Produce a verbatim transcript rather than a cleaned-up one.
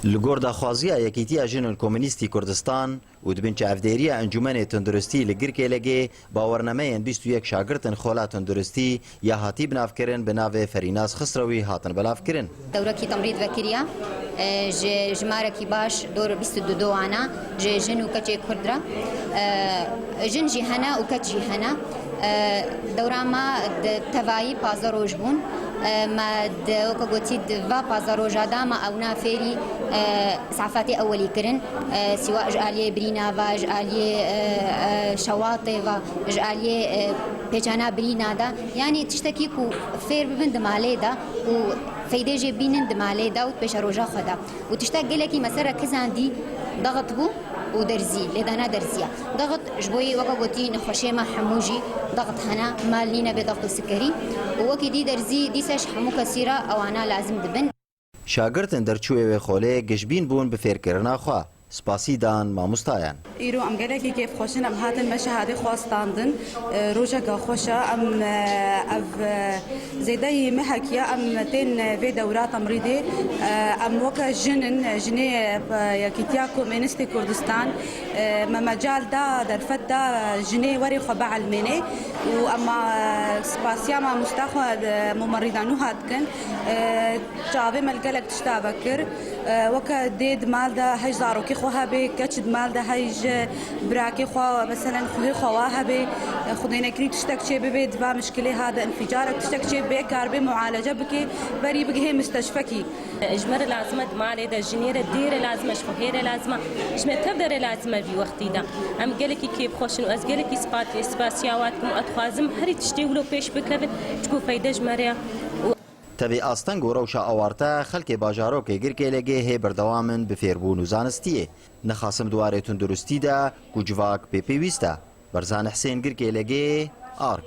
Li gor daxwaziya Yekîtiya Jin û Komînîstî Kurdistan û di bin çavdêriya Encûmenê Tunduristî li Girkêlegê, bawernemeyên bîst û yek şagirtin Xola Tunduristî ya hatî binavkirin bi navê Ferînaz Xisrewî hatin belavkirin. Dewrekî temrîd vekiriye, e, ji jimarekî baş dor bîst û du wana ji jin û keçê Kurd re. E, jin jî hene û keç jî hene. E, dewra me di tevayî pazdeh roj bûn. E, me di, weke gotî, di va pazdeh roja de me ewna fêrî, e, safetê ewelî kirin. E, sîwa ji aliyê birîna ve, ji aliyê, e, e, şewatê ve, ji aliyê, e, pêçana birîna de. Yanî tiştekî ku fêr bibin di malê de û feydê jê bînin di malê de û di pêşeroja xwe de. Û tiştek gelekî me ser re kizandî, dexit bû û derzî, lêdana derziya. Dexit ji bo yê, weke gotî, nexweşê me hemû jî dexit hene, mal nîne bê dexit û sikerî. Û wekî dî derzî dîse ji hemû kesî re ewana lazim dibin. Şagirtin derçûyê wê xolê gişbîn bûn bi fêrkirina xwe. Spasî dan mamostayan. Îro em gelekî kêfxweş in, em hatin me şehadê xwe standin. E, rojeka xweş e, em, e, ev, e, zêdeyî mehek ye, em tên vê dewra temrîdê. E, em weke jin in, jinê, e, Yekîtiya Komînîstê Kurdistan, e, me mecal da, derfet da, e, jinê werê xwe bielmênê û em, e, spasiya mamosta xwe, e, mumerrîda nû hat dikin. E, çavê me li gelek tişta vekir. E, weke dê di mal de hey zarokê xwe hebe, keç di mal de hey ji birakê xwe, meselen, xuhê xwe wa hebe, e, Xwedê nekirî tiştek çê bibe, di va mişkilê ha de înfîcarek tiştek çê bê, kar bê mualece bike, berî bigihê misteşfekî. Ji me re lazim e di malê de, jinê re, dê re lazim e, ji xuhê re lazim e, ji me tev de re lazim e vî wextî de. Em gelekî kêfxweş in û ez gelekî spat-, spasiya wan dikim û ez dixwazim herî tiştê wilo pêş bikevin, çiku feyde ji me re ye. Tevî asteng û rewşa awarte xelkê bajarokê Girkêlegê hê berdewam in bi fêrbûn û zanistiyê. Nexasim di warê tunduristî de ku civak pê pêwîst e. Berzan Husên, Girkêlegê, Ark.